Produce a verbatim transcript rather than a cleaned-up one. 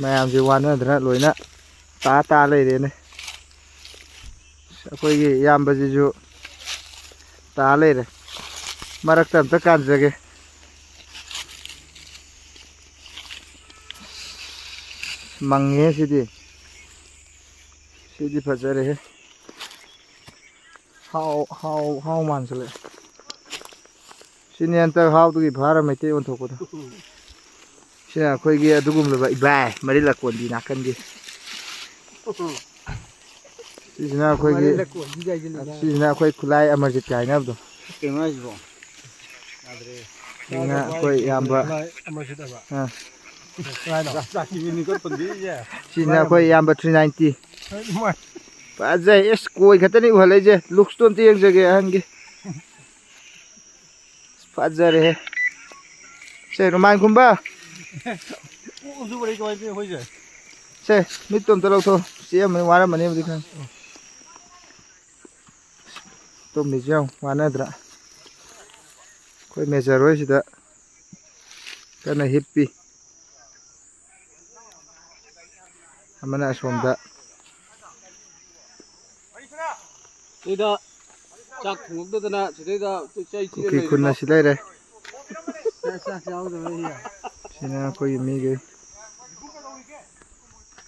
ꯃꯌꯥꯝꯁꯦ ꯋꯥꯅꯗꯅ ꯂꯣꯏꯅ ꯇꯥ ꯇꯥ ꯂꯩꯔꯦꯅꯦ꯫ ꯑꯩꯈꯣꯏꯒꯤ ꯏꯌꯥꯝꯕꯁꯤꯁꯨ ꯇꯥ ꯂꯩꯔꯦ꯫ ꯃꯔꯛꯇ ꯑꯝꯇ ꯀꯥꯟꯖꯒꯦ꯫ ꯃꯪꯉꯦ ꯁꯤꯗꯤ꯫ ꯁꯤꯗꯤ ꯐꯖꯔꯦꯍꯦ꯫ ꯍꯥꯎ, ꯍꯥꯎ, ꯍꯥꯎ ꯃꯥꯟꯁꯤꯜꯂꯛꯑꯦ꯫ ꯁꯤꯅꯤ ꯍꯟꯇꯛ ꯍꯥꯎꯗꯨꯒꯤ ꯐꯥꯔ ꯃꯩꯇꯩ ꯑꯣꯟꯊꯣꯛꯄꯗꯣ꯫ ꯁꯤꯅ ꯑꯩꯈꯣꯏꯒꯤ ꯑꯗꯨꯒꯨꯝꯂꯕ ꯏꯕꯥꯏ ꯃꯔꯤꯜ ꯂꯀꯣꯟꯕꯤ ꯅꯥꯀꯟꯒꯤ꯫ ꯁꯤꯁꯤꯅ ꯑꯩꯈꯣꯏꯒꯤ, ꯃꯔꯤꯜ ꯂꯀꯣꯟꯕꯤ ꯀꯥꯏꯁꯦ ꯂꯩꯅꯦ꯫ ꯁꯤꯁꯤꯅ ꯑꯩꯈꯣꯏ ꯈꯨꯂꯥꯏ ꯑꯃꯔꯖꯤꯠꯀ ꯍꯥꯏꯅꯕꯗꯣ꯫ ꯀꯩꯅꯣ ꯍꯥꯏꯁꯤꯕꯣ? ꯁꯤꯅ ꯑꯩꯈꯣꯏ ꯏꯌꯥꯝꯕ꯫ ꯈꯨꯂꯥꯏ ꯑꯃꯔꯖꯤꯠ ꯍꯥꯏꯕ꯫ ꯑꯥ꯫ ꯀꯅꯥꯅꯣ? ꯁꯤꯅ ꯑꯩꯈꯣꯏ ꯏꯌꯥꯝꯕ three ninety꯫ ꯏꯃꯥꯏ꯫ ꯐꯖꯩ꯫ ꯑꯦꯁ, ꯀꯣꯏ ꯈꯛꯇꯅꯤ ꯎꯍꯜꯂꯛꯏꯁꯦ꯫ Looks ꯇꯣ ꯑꯝꯇ ꯌꯦꯡꯖꯒꯦ ꯑꯍꯟꯒꯤ꯫ ꯐꯖꯔꯦꯍꯦ꯫ ꯁꯦ, ꯔꯣꯃꯥꯟ ꯈꯨꯝꯕ꯫ ꯑꯣꯛ ꯑꯃꯁꯨ ꯄꯨꯔꯛꯏ ꯀꯃꯥꯏꯅ ꯇꯧꯔꯤꯅꯣ ꯑꯩꯈꯣꯏꯁꯦ? ꯁꯦ, ꯃꯤꯠꯇꯣ ꯑꯝꯇ ꯂꯧꯊꯣꯛ꯫ ꯆꯦꯟꯕꯅꯤ, ꯋꯥꯔꯝꯃꯅꯤꯕꯨꯗꯤ ꯈꯪꯉꯤ꯫ ꯇꯨꯝꯃꯤꯁꯦ ꯌꯦꯡꯉꯨ, ꯋꯥꯅꯗ꯭ꯔꯥ? ꯑꯩꯈꯣꯏ ꯃꯦꯖꯔ ꯍꯣꯏꯁꯤꯗ ꯀꯟꯅ ꯍꯤꯞꯄꯤ꯫ ꯑꯃꯅ ꯑꯁꯣꯝꯗ꯫ ꯁꯤꯗ ꯆꯥꯛ ꯊꯣꯡꯉꯛꯇꯗꯅ ꯁꯤꯗꯩꯗ ꯆꯩ ꯆꯤꯛꯑ ꯀꯨꯀꯤ ꯈꯨꯟ ꯂꯩꯔꯤꯕ꯫ ꯑꯁꯤ ꯂꯩꯔꯦ꯫ ꯆꯥꯛ, ꯆꯥꯛ ꯆꯥꯍꯧꯗꯕ ꯑꯩ꯫ ꯁꯤꯅ ꯑꯩꯈꯣꯏꯒꯤ ꯃꯤꯒꯤ